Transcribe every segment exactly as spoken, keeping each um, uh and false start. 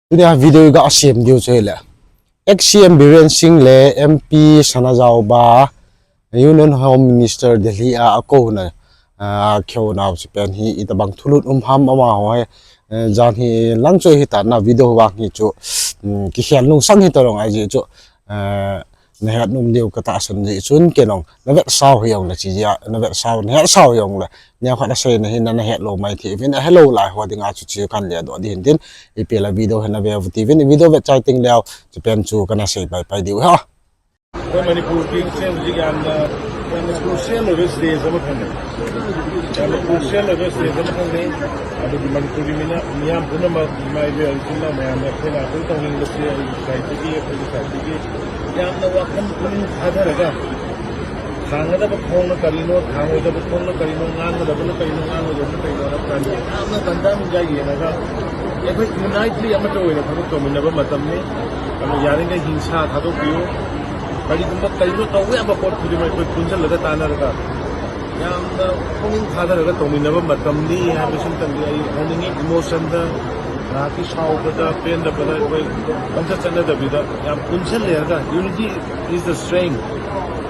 Tunia video ga sem diu chu hile, ex-C M Biren Singh le M P Sanajaoba, Union Home Minister Delhi a akouna, a, kihou nau chu pen hi itobang thulut um ham amaho hi, eh, jan hi lang chu hitan na video vang hi chu, um, kikhel nung sang hi tolou ahi chu, eh, nahet nom diu katahsan jeh chun kei jong navetsau hijongle chi jia, navetsau, nahet sau hijongle. Neokhat asei nahi na, nahet lou mai thei uvin, ahelou lai ho dinga chu chi kan ledoh ding hintin, ipi le video hi nave uvin tin, video vet chai teng leu, chu pen chu kana sei pai pai diu ha. Manipur ki se ji gan na, Manipur se lo ves de zama kan. Manipur se lo ves de zama kan. ꯑꯗꯨꯒꯤ ꯃꯅꯤꯄꯨꯔꯒꯤ ꯃꯤꯅ, ꯃꯤꯌꯥꯝ ꯄꯨꯝꯅꯃꯛ ꯏꯃꯥ ꯏꯕꯦꯜ ꯏꯆꯤꯟ ꯏꯅꯥꯎ ꯃꯌꯥꯝꯗ ꯑꯩꯈꯣꯏꯅ ꯑꯗꯨꯝ ꯇꯧꯅꯤꯡꯕꯁꯦ ꯑꯩꯒꯤ ꯁꯥꯏꯠꯇꯒꯤ, ꯑꯩꯈꯣꯏꯒꯤ ꯁꯥꯏꯠꯇꯒꯤ ꯌꯥꯝꯅ ꯋꯥꯈꯜ ꯄꯨꯛꯅꯤꯡ ꯊꯥꯗꯔꯒ ꯊꯥꯡꯒꯗꯕ ꯈꯣꯡꯅ ꯀꯔꯤꯅꯣ, ꯊꯥꯡꯉꯣꯏꯗꯕ ꯈꯣꯡꯅ ꯀꯔꯤꯅꯣ, ꯉꯥꯡꯒꯗꯕꯅ ꯀꯔꯤꯅꯣ, ꯉꯥꯡꯉꯣꯏꯗꯕꯅ ꯀꯔꯤꯅꯣ ꯍꯥꯏꯕ ꯀꯥꯟꯗ ꯌꯥꯝꯅ ꯇꯟꯖꯥ ꯃꯤꯖꯥ ꯌꯦꯡꯉꯒ ꯑꯩꯈꯣꯏ unitely ꯑꯃꯠꯇ ꯑꯣꯏꯅ ꯊꯕꯛ ꯇꯧꯃꯤꯟꯅꯕ ꯃꯇꯝꯅꯤ꯫ ꯑꯗꯨꯅ ꯌꯥꯔꯤꯉꯩ ꯍꯤꯡꯁꯥ ꯊꯥꯗꯣꯛꯄꯤꯌꯨ꯫ ꯀꯔꯤꯒꯨꯝꯕ ꯀꯔꯤꯅꯣ ꯇꯧꯕ ꯌꯥꯕ ꯄꯣꯠ ꯈꯨꯗꯤꯡꯃꯛ ꯑꯩꯈꯣꯏ ꯄꯨꯟꯁꯤꯜꯂꯒ ꯇꯥꯟꯅꯔꯒ ꯌꯥꯝꯅ ꯄꯨꯛꯅꯤꯡ ꯊꯥꯗꯔꯒ ꯇꯧꯃꯤꯟꯅꯕ ꯃꯇꯝꯅꯤ ꯍꯥꯏꯕꯁꯤꯃꯇꯪꯗꯤ ꯑꯩ ꯍꯥꯏꯅꯤꯡꯉꯤ꯫ Emotionꯗ, ꯉꯥꯏꯍꯥꯛꯀꯤ ꯁꯥꯎꯕꯗ, ꯄꯦꯟꯗꯕꯗ ꯑꯩꯈꯣꯏ ꯄꯪꯆꯠ ꯆꯠꯅꯗꯕꯤꯗ ꯌꯥꯝ ꯄꯨꯟꯁꯤꯜꯂꯦꯔꯒ unity is the strength꯫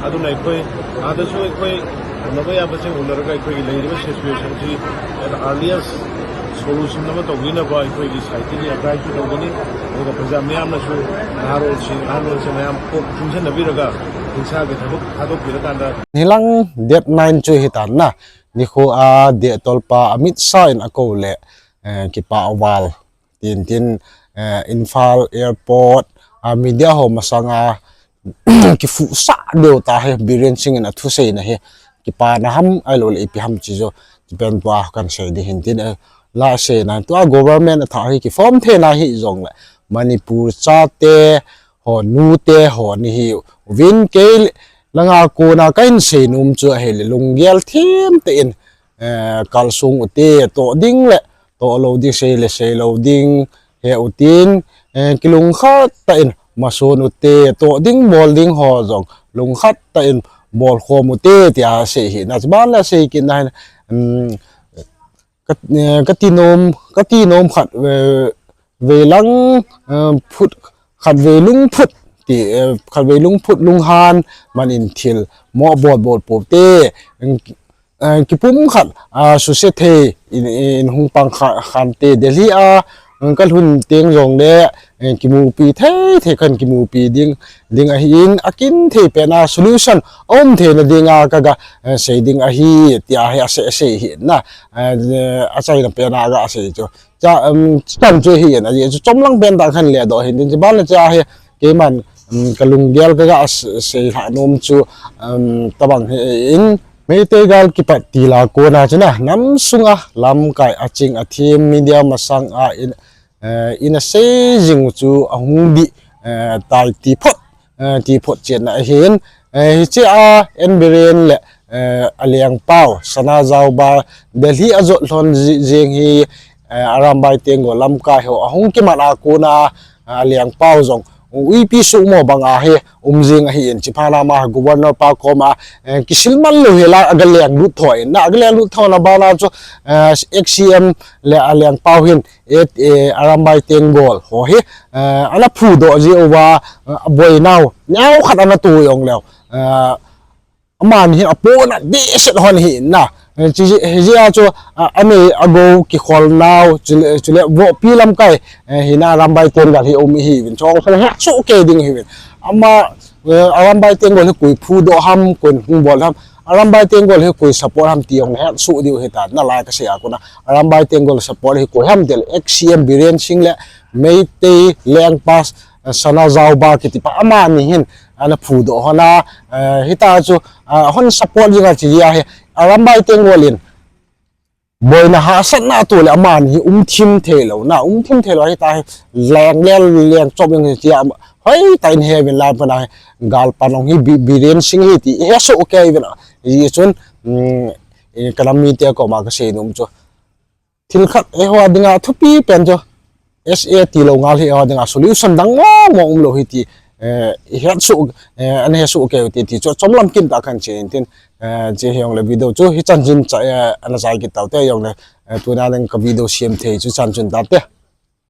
ꯑꯗꯨꯅ ꯑꯩꯈꯣꯏ ꯑꯥꯗꯁꯨ ꯑꯩꯈꯣꯏ ꯎꯅꯕ ꯌꯥꯕꯁꯤꯡ ꯎꯅꯔꯒ ꯑꯩꯈꯣꯏꯒꯤ ꯂꯩꯔꯤꯕ situationꯁꯤ at earliest solution ꯑꯃ ꯇꯧꯕꯤꯅꯕ ꯑꯩꯈꯣꯏꯒꯤ ꯁꯥꯏꯠꯇꯒꯤ applyꯁꯨ ꯇꯧꯒꯅꯤ꯫ ꯑꯗꯨꯒ ꯄ꯭ꯔꯖꯥ ꯃꯤꯌꯥꯝꯅꯁꯨ ꯅꯍꯥꯔꯣꯜꯁꯤꯡ, ꯑꯍꯜꯔꯣꯜꯁꯤꯡ ꯃꯌꯥꯝ ꯀꯣꯛ ꯄꯨꯟꯁꯤꯟꯅꯕꯤꯔꯒ ꯍꯤꯡꯁꯥꯒꯤ ꯊꯕꯛ ꯊꯥꯗꯣꯛꯄꯤꯔꯀꯥꯟꯗ ꯅꯤꯂꯪ date nine chu hitan na, nikho a date twelve pa Amit Shah in akou le, eh, kipah val tin tin, eh, Imphal airport a media ho masanga kiphuhsah deu ta hi Biren Singh in athuseina hi kipana ham ahilou le ipi ham chi chu, chi pen tua kan sei ding hintin, eh, la seina tua government athah hi kiform theina hijongle Manipur chate ho, nute ho nahiuvin kei langa kona kahin seinom chu ahile lunggel them tah in, eh, kalsong ute, toh ding le toh lou ding, sei le sei lou ding, he utin, eh, kilungkhat tah in mason ute, toh ding bol ding ho jong lungkhat tah in bolkhom ute tia asei hi na, chuban le asei kit na hin, um, ka, eh, kati nom, kati nom khat, eh, veilang, eh, phut, khatvei lungphut ti, eh, khatvei lungphut lunghan man in thil mo bol bol pou te, eh, kipumkhat, ah, suse thei in, in hung pang kha, khan te Delhi a, eh, kalhun teng jongle, eh, kimupi thei thei khan kimupi ding, ding ahin, akin thei pena solution aum theina dinga kaga, eh, sei ding ahi, tia hi asei, asei hi na, eh, achaina pena aga asei chu. Cha, um, chan chu hi na, chu chomlang pen tah khan ledoh hin tin, chuban le cha hi, keiman, um, kalunggel kaga s-, sei lha nom chu, um, tabang hi in, Meitei gal kipat til a kona chu na, nam sunga lamkai aching athem media masanga in, eh, in asei jing chu ahung dih, eh, tai ti phot, eh, ti phot chetna ahin, eh, hiche a N Biren le, eh, alengpau Sanajaoba Delhi ajot lhon ji-, jing hi, eh, Arambai Tenggol lamkai ho ahung kimat a kona, eh, alengpau jong uipi suhmo banga hi um jing ahin, chuphat na ama governor pa koma, eh, kisil man lou hela aga lenglut thou in na, aga lenglut thouna bana chu, eh, ex-C M le alengpau hin, eh, eh, Arambai Tenggol ho hi, eh, ana phudoh jiuva, eh, aboinau neokhat ana tu jongleu, eh, amani hin apona dehset hon hi na. Eh, chi, hijeh a chu, ah, anei agou kikholnau, chule, chule vohpi lamkai, eh, hina Arambai Tenggol hi um ihiuvin, chong khan hetsoh kei ding ihiuvin. Ama, eh, Arambai Tenggol hi koi phudoh ham, koi hung bol ham, Arambai Tenggol hi koi support ham ti jong hetsoh diu hitan, nalai kasei a kona Arambai Tenggol support hi koi ham tile ex-C M Biren Singh le Meitei lengpa, eh, Sanajaoba kitipa amani hin ana phudoh hon a, eh, hita chu, ah, hon support jinga chi jia hi, Arambai Tenggol in boina hahsatna atoh le amani hi umthim theilou na, umthim theilou hita hi, leng lel leng chop jong hi tia, hoitah in heuvin lai pana hi, galpan jong hi Bi-, Biren Singh hi ti hesoh kei uvin a, hijeh chun, um, eh, kanam mite koma kasei nom chu, thil khat eiho dinga thupi pen chu, S A tilou ngal hi eiho dinga solution dang mong mong umlou hi ti, eh, ihetsoh, eh, ana hesoh kei u ti, ti chu chomlam kim tah khan sei in tin, eh, chi hijongle video chu hichan chin cha, eh, ana chai kit taute jongle, eh, tuna nang ka video sem thei chu chan chun tante.